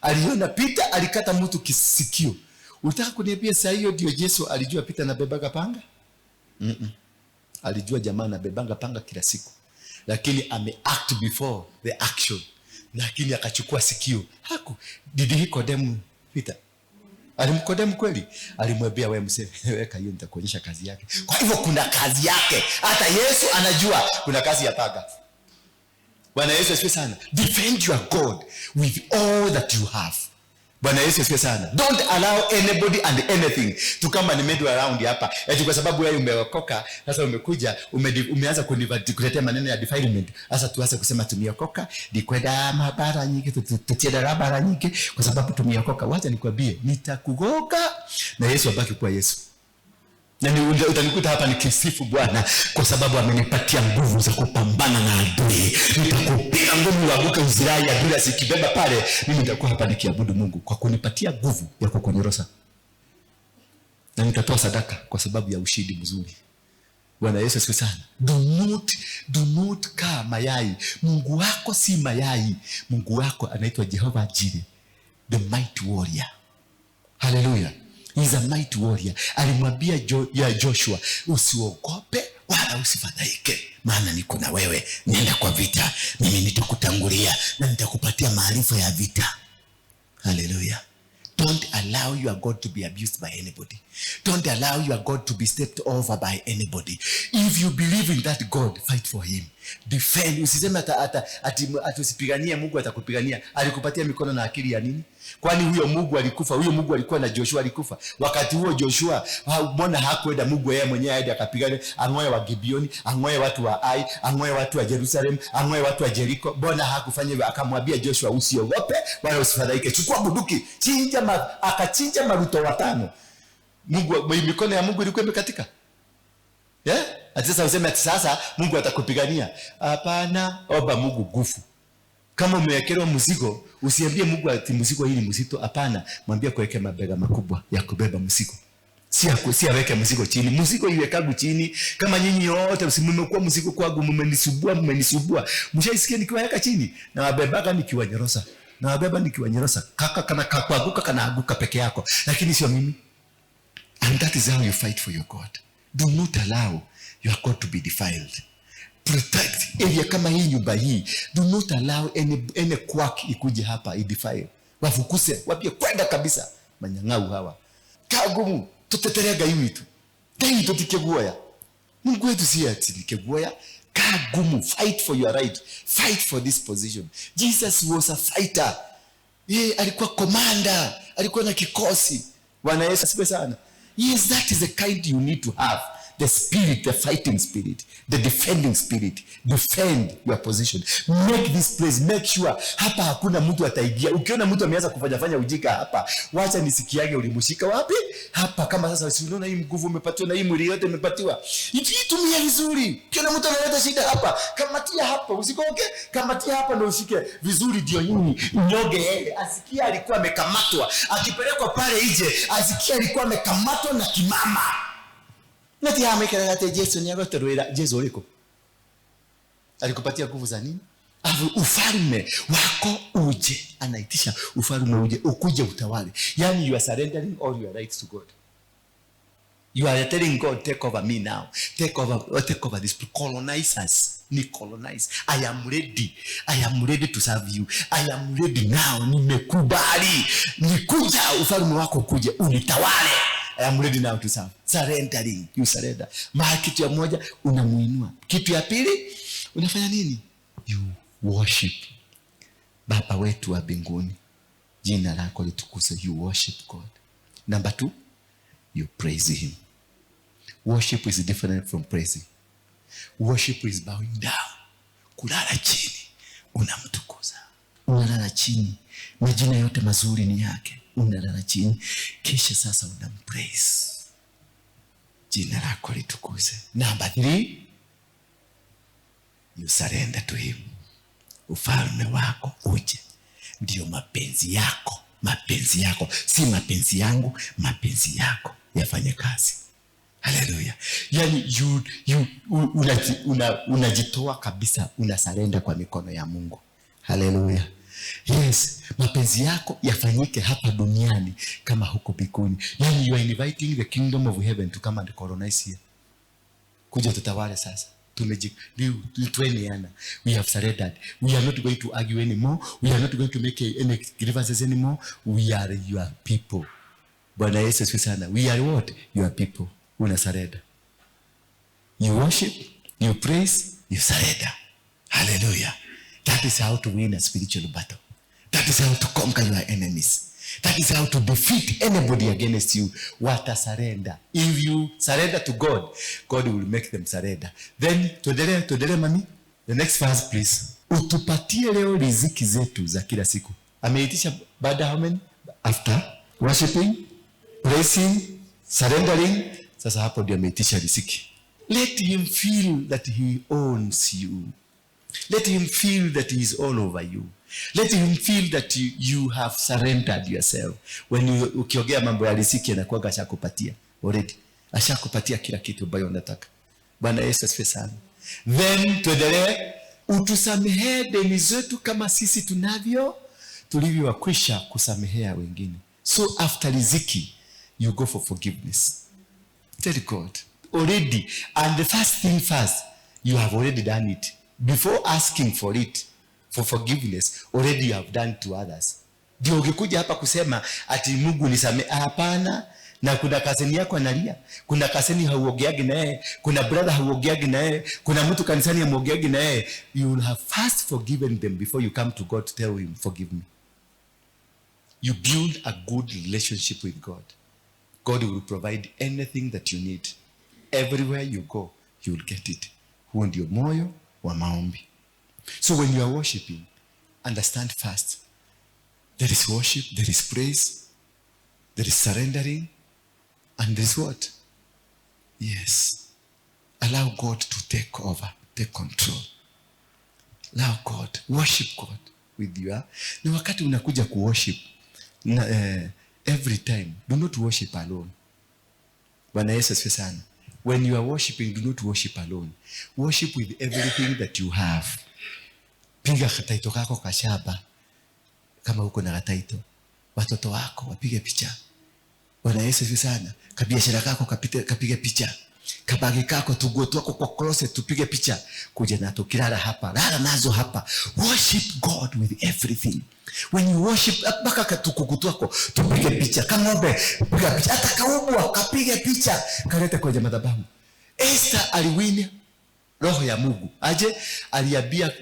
Aliona Peter alikata mtu kisikio. Unataka kuniambia saa hiyo ndio Yesu alijua Peter anabebaga panga? Alijua jamaa anabebanga panga kila siku. Lakini ame act before the action. Lakini akachukua sikio. Haku did he condemn Peter? Alimkondemu kweli? Alimwambia wewe msee, weka hiyo nitakuonyesha kazi yake. Kwa hivyo kuna kazi yake. Hata Yesu anajua kuna kazi ya panga. Bwana Yesu asifiwe sana. Defend your God with all that you have. Bwana Yesu asifiwe sana. Don't allow anybody and anything to come and meddle around hapa. Eti kwa sababu wewe umeokoka, sasa umekuja, umeanza kuletea maneno ya defilement. Sasa tuanze kusema tumeokoka, nikwenda mabara nyingi, tutienda bara nyingi kwa sababu tumeokoka. Wacha nikwambie, nitakugoka na Yesu abaki kuwa Yesu. Na utanikuta hapa nikisifu Bwana kwa sababu amenipatia nguvu za kupambana na adui. Nitakupiga nguvu uanguke uzirai, adui asikibeba pale. Mimi nitakuwa hapa nikiabudu Mungu kwa kunipatia nguvu ya kukunyorosa. Na nitatoa sadaka kwa sababu ya ushindi mzuri. Bwana Yesu asifiwe sana. Do not kaa mayai. Mungu wako si mayai. Mungu wako anaitwa Jehovah Jireh, the mighty warrior. Hallelujah. He's a mighty warrior. Alimwambia Joshua, usiogope wala usifadhaike, maana niko na wewe. Nenda kwa vita, mimi nitakutangulia na nitakupatia maarifa ya vita. Hallelujah. Don't allow your God to be abused by anybody. Don't allow your God to be stepped over by anybody. If you believe in that God, fight for him. Defend. Usiseme ati usipiganie Mungu atakupigania. Alikupatia mikono na akili ya nini? Kwani huyo Mungu alikufa? Huyo Mungu alikuwa na Joshua alikufa. Wakati huo Joshua, mbona hakuenda Mungu yeye mwenyewe aende akapigane, ang'oe wa Gibeoni, ang'oe watu wa Ai, ang'oe watu wa Jerusalem, ang'oe watu wa Jericho? Mbona hakufanya hivyo? Akamwambia Joshua, usiogope wala usifadhaike. Chukua bunduki, akachinja maruto watano. Mungu, mikono ya Mungu ilikuwa imekatika. Yeah? Ati sasa useme ati sasa Mungu atakupigania. Hapana, omba Mungu nguvu. Kama umewekelewa mzigo, usiambie Mungu ati mzigo hili mzito. Hapana, mwambie kuweke mabega makubwa ya kubeba mzigo. Si aweke mzigo chini. Mzigo iwekagu chini. Kama nyinyi wote mmekuwa mzigo kwangu, mmenisumbua. Mshaisikia nikiweka chini? Na wabebaga nikiwanyorosa. Na wabeba nikiwanyorosa. Kaka kana kakuanguka kana anguka peke yako. Lakini sio mimi. And that is how you fight for your God. Do not allow your God to be defiled. Protect area kama hii, nyumba hii. Do not allow any quack ikuje hapa idefile. Wafukuse, wapie kwenda kabisa. Manyang'au hawa. Kagumu, tutetere Ngai witu. Ngai tutikeguoya. Mungu wetu si ati nikeguoya. Kagumu, fight for your right. Fight for this position. Jesus was a fighter. Yeye alikuwa commander, alikuwa na kikosi. Bwana Yesu asifiwe sana. Yes, that is the kind you need to have. The spirit, the fighting spirit, the defending spirit. Defend your position. Make this place, make sure hapa hakuna mtu ataingia. Ukiona mtu ameanza kufanya fanya ujinga hapa, wacha nisikiage ulimshika wapi? Hapa kama sasa si unaona hii nguvu umepatiwa na hii mwili yote umepatiwa. Itumie vizuri. Ukiona mtu analeta shida hapa, kamatia hapa, usikoke, kamatia hapa ndio ushike vizuri ndio nini? Nyoge yeye, asikie alikuwa amekamatwa, akipelekwa pale nje, asikie alikuwa amekamatwa na kimama. Nati hamekera ati Yesu ni agotwerera Yesu uliko. Alikupatia nguvu za nini? Afu ufalme wako uje. Anaitisha ufalme uje, ukuje utawale. Yani you are surrendering all your rights to God. You are telling God, take over me now. Take over this. Colonize us. Ni colonize. I am ready. I am ready to serve you. I am ready now. Nimekubali. Nikuja ufalme wako ukuje unitawale. I am ready now to serve. Surrendering. You surrender. Mara kitu ya moja unamuinua. Kitu ya pili unafanya nini? You worship. Baba wetu wa mbinguni, jina lako litukuzwe. You worship God. Number 2, you praise him. Worship is different from praising. Worship is bowing down. Kulala chini, unamtukuza. Unalala chini. Majina yote mazuri ni yake. Unalala chini. Kisha sasa unampraise. Jina lako litukuzwe. Number 3, you surrender to him. Ufalme wako uje. Ndio mapenzi yako. Mapenzi yako. Si mapenzi yangu, mapenzi yako yafanye kazi. Haleluya. Yani unajitoa kabisa, unasarenda kwa mikono ya Mungu. Haleluya. Yes, mapenzi yako yafanyike hapa duniani kama huko mbinguni. Yani you are inviting the kingdom of heaven to come and colonize here. Kuja tutawale sasa. We have surrendered. We are not going to argue anymore. We are not going to make any grievances anymore. We are your people. Bwana Yesu asifiwe sana. We are what? Your people. Una surrender. You worship, you praise, you surrender. Hallelujah. That is how to win a spiritual battle. That is how to conquer your enemies. That is how to defeat anybody against you. What a surrender. If you surrender to God, God will make them surrender. Then, tuendelee mami. The next verse please. Utupatie leo riziki zetu za kila siku. Ameitisha baada how many? After worshiping, praising, surrendering. Sasa hapo ndio ameitisha riziki. Let him feel that he owns you. Let him feel that he is all over you. Let him feel that you have surrendered yourself. When you ukiongea mambo ya riziki anakuwa ashakupatia already. Ashakupatia kila kitu ambayo unataka. Bwana Yesu asifiwe sana. Then tuendelee, utusamehe deni zetu kama sisi tunavyo tulivyowakwisha kusamehea wengine. So after riziki you go for forgiveness. Tell God already, and the first thing first, you have already done it. Before asking for it, for forgiveness, already you have done to others. Ndio ukikuja hapa kusema ati Mungu nisamehe, hapana. Na kuna kaseni yako analia, kuna kaseni hauogeagi na yeye, kuna brother hauogeagi na yeye, kuna mtu kanisani hamuogeagi na yeye. You will have first forgiven them before you come to God to tell him forgive me. You build a good relationship with God. God will provide anything that you need. Everywhere you go, you will get it. Huo ndio moyo wa maombi. So when you are worshiping, understand first, there is worship, there is praise, there is surrendering, and there is what? Yes. Allow God to take over, take control. Allow God, worship God with you. Na wakati unakuja ku-worship, every time, do not worship alone. Bwana Yesu asifiwe sana. When you are worshiping, do not worship alone. Worship with everything that you have. Piga kataito kako kashaba. Kama uko na kataito, watoto wako wapige picha. Bwana Yesu asifiwe sana. Kabiashara kako kapige picha. Kabagi kako tuguo twako kwa closet tupige picha. Kuja na tukilala hapa, lala nazo hapa. Worship God with everything. When you worship, mpaka katukuku twako tupige picha. Kang'ombe piga picha, hata kaubwa kapige picha, kalete kwenye madhabahu. Esther aliwin roho ya Mungu. Aje aliambia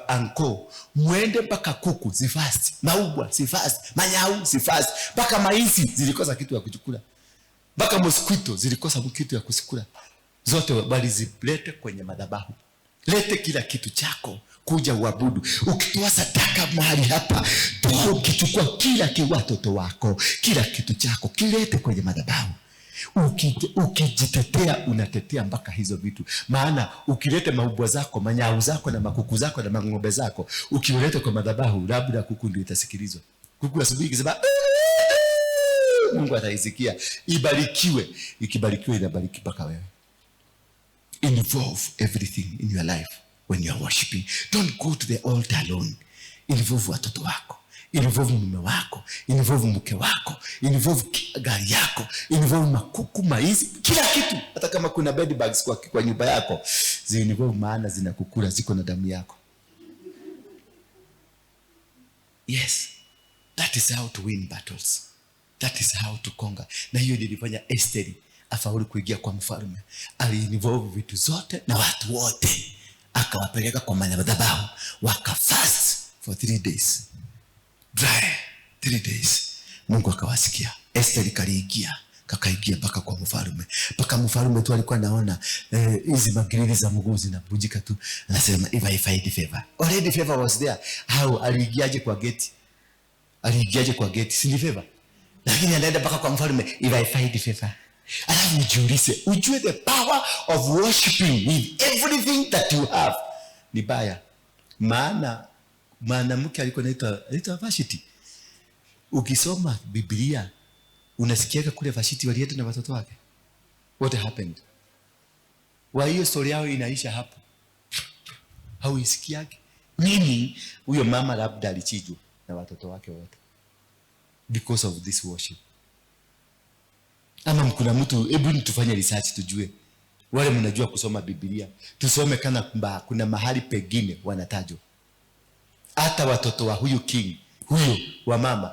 anko, muende mpaka kuku zifast, maubwa zifast, manyau zifast, mpaka maisi zilikosa kitu ya kuchukula. Mpaka mosquito zilikosa kitu ya kusikula. Zote walizilete kwenye madhabahu. Lete kila kitu chako kuja uabudu. Ukitoa sadaka mahali hapa, toa ukichukua kila kitu, watoto wako, kila kitu chako kilete kwenye madhabahu. Ukijitetea unatetea mpaka hizo vitu. Maana ukilete maubwa zako, manyau zako na makuku zako na mang'ombe zako, ukiulete kwa madhabahu, labda kuku ndio itasikilizwa. Kuku asubuhi ikisema Mungu ataisikia. Ibarikiwe. Ikibarikiwe inabariki mpaka wewe. Involve everything in your life when you are worshiping. Don't go to the altar alone. Involve watoto wako, involve mume wako, involve mke wako, involve gari yako, involve makuku, maizi, kila kitu. Hata kama kuna bed bugs kwa nyumba yako, zi involve, maana zinakukula, ziko na damu yako. Yes, that is how to win battles. That is how to conquer. Na hiyo nilifanya Esther afaulu kuingia kwa mfalme. Aliinvolve vitu zote na watu wote, akawapeleka kwa madhabahu, wakafast for 3 days. Dry 3 days. Mungu akawasikia. Esther kaliingia, kakaingia mpaka kwa mfalme. Mpaka mfalme tu alikuwa anaona hizi magirili za mguu zinabujika tu. Anasema if I find favor. Already favor was there. How aliingiaje kwa gate? Aliingiaje kwa gate? Si ni favor? Lakini anaenda mpaka kwa mfalme, if I find favor. Alafu ujiulize, ujue the power of worshiping with everything that you have. Ni baya. Maana mwanamke alikuwa anaitwa Vashti. Ukisoma Biblia unasikiaga kule Vashti walienda na watoto wake. What happened? Wa hiyo story yao inaisha hapo. Hauisikiagi. Mimi huyo mama labda alichinjwa na watoto wake wote because of this worship. Ama kuna mtu, hebu tufanye research tujue. Wale mnajua kusoma Biblia, tusome kana kuna mahali pengine wanatajwa. Hata watoto wa huyu king, huyu wa mama,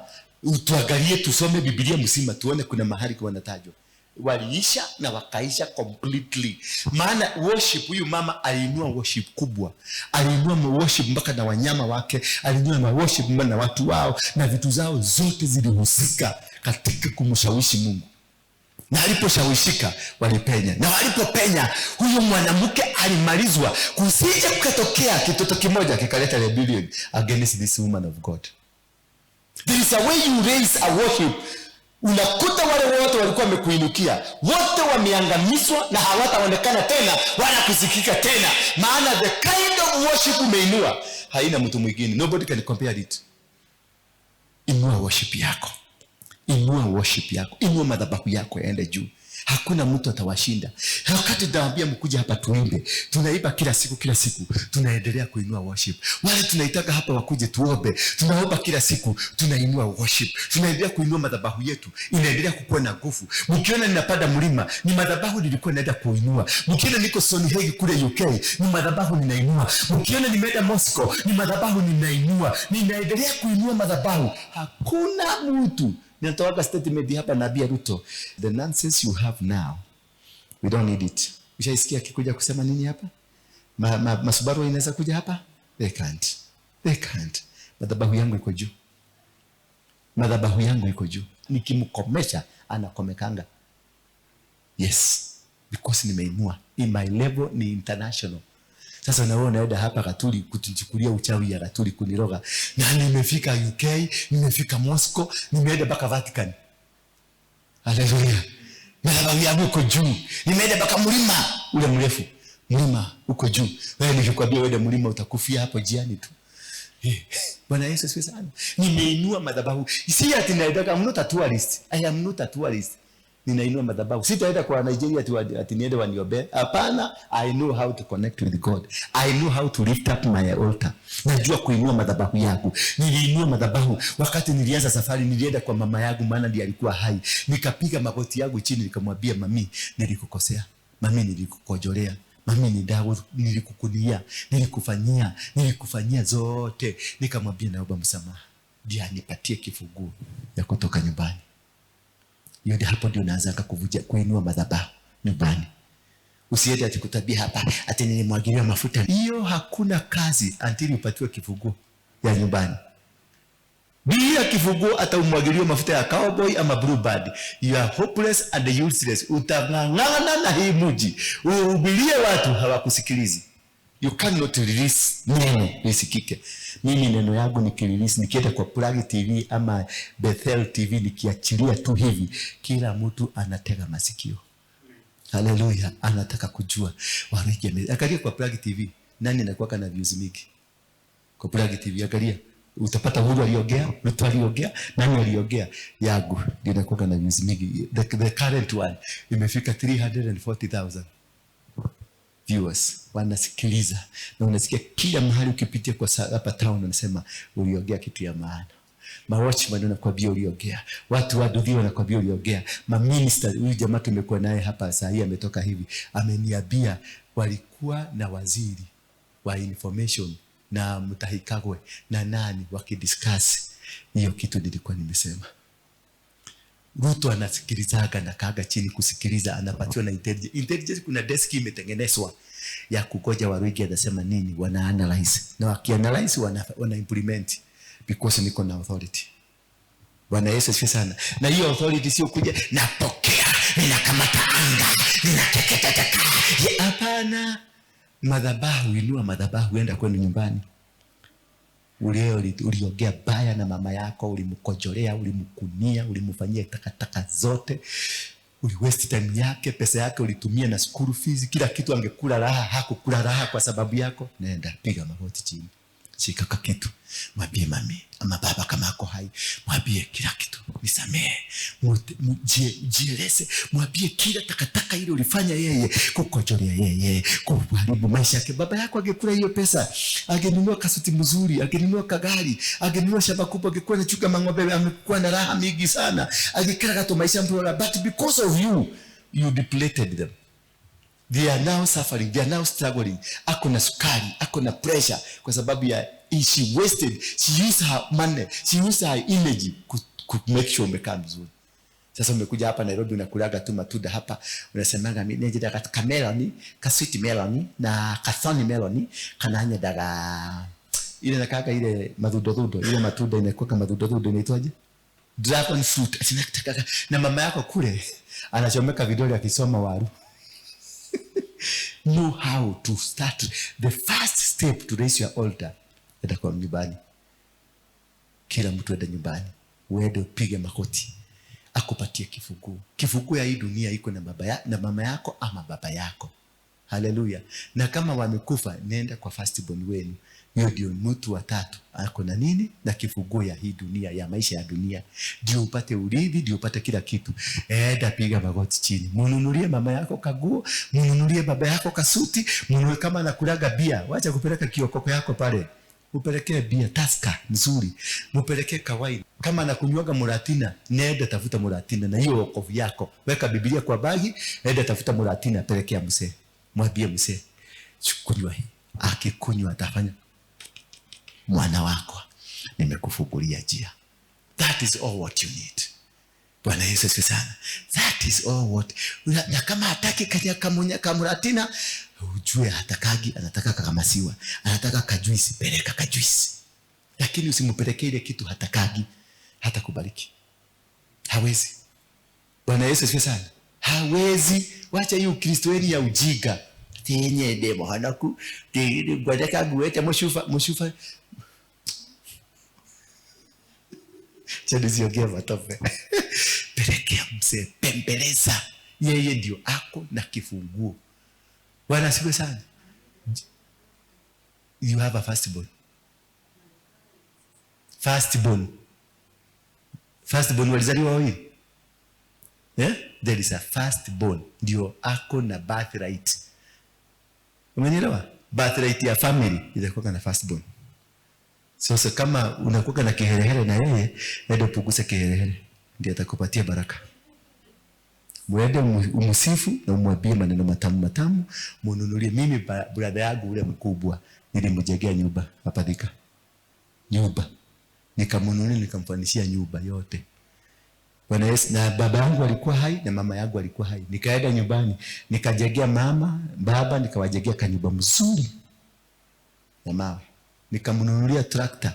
tuangalie tusome Biblia mzima tuone kuna mahali wanatajwa. Waliisha na wakaisha completely. Maana worship, huyu mama aliinua worship kubwa. Aliinua worship mpaka na wanyama wake, aliinua worship mpaka na watu wao, na vitu zao zote zilihusika katika kumshawishi Mungu. Na aliposhawishika walipenya. Na walipopenya huyo mwanamke alimalizwa. Kusije kukatokea kitoto kimoja kikaleta rebellion against this woman of God. There is a way you raise a worship. Unakuta wale wote walikuwa wamekuinukia, wote wameangamizwa na hawataonekana tena wala kusikika tena. Maana the kind of worship umeinua haina mtu mwingine. Nobody can compare it. Inua worship yako. Inua worship yako. Inua madhabahu yako yaende juu. Hakuna mtu atawashinda. Wakati tunawaambia mkuje hapa tuimbe, tunaimba kila siku kila siku, tunaendelea kuinua worship. Wale tunaitaka hapa wakuje tuombe, tunaomba kila siku, tunainua worship. Tunaendelea kuinua madhabahu yetu, inaendelea kukua na nguvu. Mkiona ninapanda mlima, ni madhabahu nilikuwa naenda kuinua. Mkiona niko Sonhegi kule UK, ni madhabahu ninainua. Mkiona nimeenda Moscow, ni madhabahu ninainua. Ninaendelea kuinua madhabahu. Hakuna mtu. Ninatoa statement hapa Nabii Ruto. The nonsense you have now, we don't need it. Ushaisikia akikuja kusema nini hapa? Masubaru inaweza kuja hapa? They can't. They can't. Madhabahu yangu iko juu. Madhabahu yangu iko juu. Nikimkomesha anakomekanga. Yes, because nimeinua. In my level ni international. Sasa na wewe unaenda hapa Katuli kutuchukulia uchawi ya Katuli kuniroga. Na nimefika UK, nimefika Moscow, nimeenda mpaka Vatican. Haleluya. Madhabahu yangu iko juu. Nimeenda mpaka mlima ule mrefu. Mlima uko juu. Wewe nikikwambia wewe mlima utakufia hapo jiani tu. Bwana Yesu asifiwe sana. Nimeinua madhabahu. Si ati naenda, I'm not a tourist. I am not a tourist. Ninainua madhabahu. Sitaenda kwa Nigeria ati niende waniombee. Hapana, I know how to connect with God. I know how to lift up my altar. Najua kuinua madhabahu yangu. Niliinua madhabahu wakati nilianza safari, nilienda kwa mama yangu maana ndiye alikuwa hai. Nikapiga magoti yangu chini nikamwambia, mami, nilikukosea. Mami, nilikukojolea. Mami, nilikukunia, nilikufanyia zote. Nikamwambia naomba msamaha. Ndiye anipatie kifunguo ya kutoka nyumbani. Yote hapo ndio unaanza kuvuja kuinua madhabahu nyumbani. Usiende ati kutabia hapa ati nilimwagilia mafuta. Hiyo hakuna kazi until upatiwe kifunguo ya nyumbani. Bila kifunguo hata umwagiliwe mafuta ya cowboy ama bluebird, you are hopeless and useless. Utang'ang'ana na hii mji, uhubirie watu hawakusikilizi. You cannot release neno lisikike. Mimi neno yangu nikirelease, nikienda kwa Plug TV ama Bethel TV, nikiachilia tu hivi, kila mtu anatega masikio. Haleluya, anataka kujua. Waruingi, angalia kwa Plug TV, nani anakuwa na views mingi? Kwa Plug TV angalia, utapata Uhuru aliongea, Ruto aliongea, nani aliongea? Yangu ndio inakuwa na views mingi. The current one imefika 340,000 viewers wanasikiliza, na unasikia kila mahali ukipitia kwa hapa town wanasema uliongea kitu ya maana. Mawatchman wanakuambia uliongea, watu wa Duthi wanakuambia uliongea, maminister. Huyu jamaa tumekuwa naye hapa saa hii ametoka hivi, ameniambia walikuwa na waziri wa information na Mutahi Kagwe na nani wakidiscuss hiyo kitu nilikuwa nimesema. Ruto anasikilizaga na kaga chini kusikiliza, anapatiwa na intelligence. Intelligence, kuna desk imetengenezwa ya kugoja Waruingi anasema nini, wana analyze na wakianalyze wana implement because niko na authority. Bwana Yesu asifiwe sana. Na hiyo authority sio kuja napokea, ninakamata anga, ninateketeteka. Hapana. Madhabahu, inua madhabahu, enda kwenu nyumbani. Uliongea baya na mama yako, ulimkojolea, ulimkunia, ulimfanyia takataka zote, uli waste time yake, pesa yake ulitumia na school fees, kila kitu. Angekula raha, hakukula raha kwa sababu yako. Nenda piga magoti chini, shika kakitu, mwambie mami ama baba kama ako hai, mwambie kila kitu, nisamehe, jieleze, mwambie kila takataka ile ulifanya yeye, kukojolea yeye, kuharibu maisha yake. Baba yako angekula hiyo pesa, angenunua kasuti mzuri, angenunua kagari, angenunua shamba kubwa, angekuwa anachunga mang'ombe, angekuwa na raha mingi sana, angekala kato maisha mbora, but because of you, you depleted them. They are now suffering, they are now struggling. Ako na sukari, ako na pressure kwa sababu ya she wasted, she used her money, she used her energy ku make sure umekaa mzuri. Sasa umekuja hapa Nairobi unakulaga tu matunda hapa, unasemanga mimi njendaga ka melon, ka sweet melon na ka thorny melon, kana nyendaga ile nakaka ile madhudo, ile matunda inakuwa kama madhudo inaitwaje? Dragon fruit. Asinataka na mama yako kule anachomeka vidole akisoma waru. Know how to start the first step to raise your altar. Enda kwa nyumbani. Kila mtu enda nyumbani. Uende upige makoti. Akupatie kifunguo. Kifunguo ya hii dunia iko na baba ya, na mama yako ama baba yako. Haleluya. Na kama wamekufa, nenda kwa firstborn wenu. Hiyo ndio mtu wa tatu. Ako na nini? Na kifunguo ya hii dunia, ya maisha ya dunia. Ndio upate urithi, ndio upate kila kitu. Enda piga magoti chini. Mununulie mama yako kaguo, mununulie baba yako kasuti, mununulie kama anakulaga bia. Wacha kupeleka kiokoko yako pale. Upelekee bia Tusker nzuri, mupelekee kawaida. Kama anakunywaga muratina, nenda tafuta muratina na hiyo wokovu yako. Weka Biblia kwa bagi, nenda tafuta muratina, pelekea mzee. Mwambie mzee, kunywa hii. Akikunywa atafanya mwana wako, nimekufungulia njia. That is all what you need. Bwana Yesu asifiwe sana. That is all what. Na kama hataki kamuratina, ujue hatakagi, anataka kakamasiwa, anataka kajuisi, peleka kajuisi. Lakini usimpelekee ile kitu hatakagi, hatakubariki. Hawezi. Bwana Yesu asifiwe sana. Hawezi. Wacha hiyo Ukristo wenu ya ujiga. Tenye demo hanaku, ngwendeka nguete mushufa, mushufa. Cha nisiongee matope. Pelekea mzee, pembeleza. Yeye ndio ako na kifunguo. Bwana asifiwe sana. You have a firstborn. Firstborn. Firstborn walizaliwa wawili. Eh? There is a firstborn. Ndio ako na birthright. Umenielewa? Birthright ya family itakuwa na firstborn. Sasa kama unakuwa na kiherehere na yeye, ndio upunguze kiherehere, ndio atakupatia baraka. Mwende umsifu na umwambie maneno matamu matamu, mununulie. Mimi brother yangu ule mkubwa nilimjengea nyumba hapa Thika. Nyumba. Nikamnunulia, nikamfanishia nyumba yote. Bwana Yesu, na baba yangu alikuwa hai na mama yangu alikuwa hai. Nikaenda nyumbani, nikajengea mama, baba, nikawajengea kanyumba mzuri ya mawe. Nikamnunulia tractor.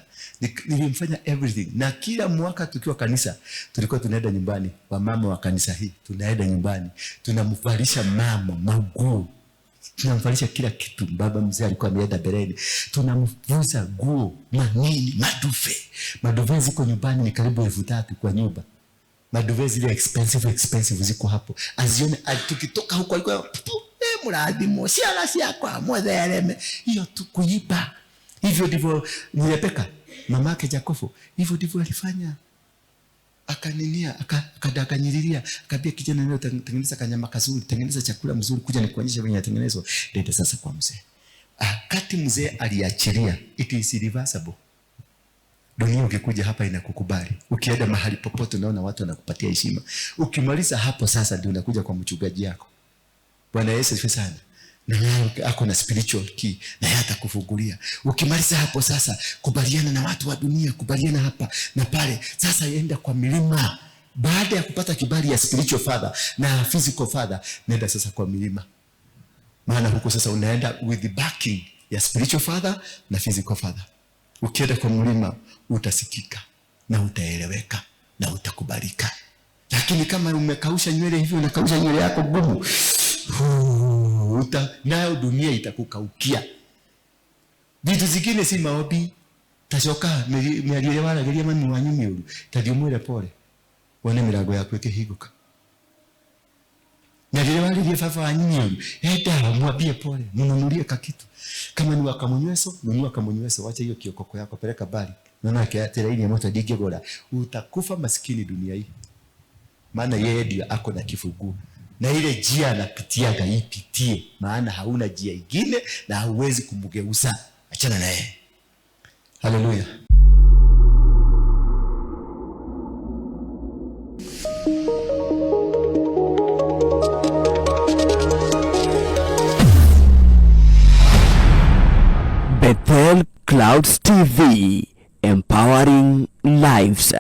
Nilimfanya everything. Na kila mwaka tukiwa kanisa, tulikuwa tunaenda nyumbani, wamama wa kanisa hii, tunaenda nyumbani, tunamvalisha mama maguo. Tunamvalisha kila kitu. Baba mzee alikuwa ameenda mbeleni. Tunamvuza guo, manini, maduve. Maduve ziko nyumbani ni karibu 3,000 kwa nyumba. Maduve zile expensive, expensive ziko hapo. Azione, tukitoka huko alikuwa, mradimo, siala siakwa, mwethereme. Hiyo tu kuiba. Hivyo ndivyo ni Rebeka, mamake Yakobo, hivyo ndivyo alifanya. Akaninia, akadanganyiriria, akaambia kijana, leo tengeneza kanyama kazuri, tengeneza chakula mzuri, kuja nikuonyeshe venye inatengenezwa. Nenda sasa kwa mzee. Wakati mzee aliachilia, it is irreversible. Dunia ukikuja hapa inakukubali. Ukienda mahali popote unaona watu wanakupatia heshima. Ukimaliza hapo sasa ndio unakuja kwa mchungaji yako. Bwana Yesu asifiwe sana. Na yeye ako na spiritual key, na yeye atakufungulia. Ukimaliza hapo sasa, kubaliana na watu wa dunia, kubaliana hapa na pale. Sasa enda kwa milima. Baada ya kupata kibali ya spiritual father na physical father, nenda sasa kwa milima. Maana huko sasa unaenda with the backing ya spiritual father na physical father. Ukienda kwa mlima utasikika na utaeleweka na utakubalika. Lakini kama umekausha nywele hivi, unakausha nywele yako gumu, nayo dunia itakukaukia. Vitu zingine si maombi. Tacoka mĩario ĩrĩa waragĩria mami wanyu mĩũru, ta thiĩ ũmwĩre pole, wone mĩrango yaku ĩkĩhingũka. Mĩario ĩrĩa warĩrie baba wanyu mĩũru, enda mwambie pole, mnunulie kakitu. Kama ni wakamunyweso, nunua kamunyweso, wacha hiyo kiokoko yako, peleka mbali. Naona akiatera ile moto ndingĩgũra. Utakufa maskini dunia hii. Maana yeye ndio ako na kifunguo. Na ile njia anapitiaga ipitie, maana hauna njia ingine na hauwezi kumgeuza. Achana na yeye. Haleluya. Bethel Clouds TV, empowering lives.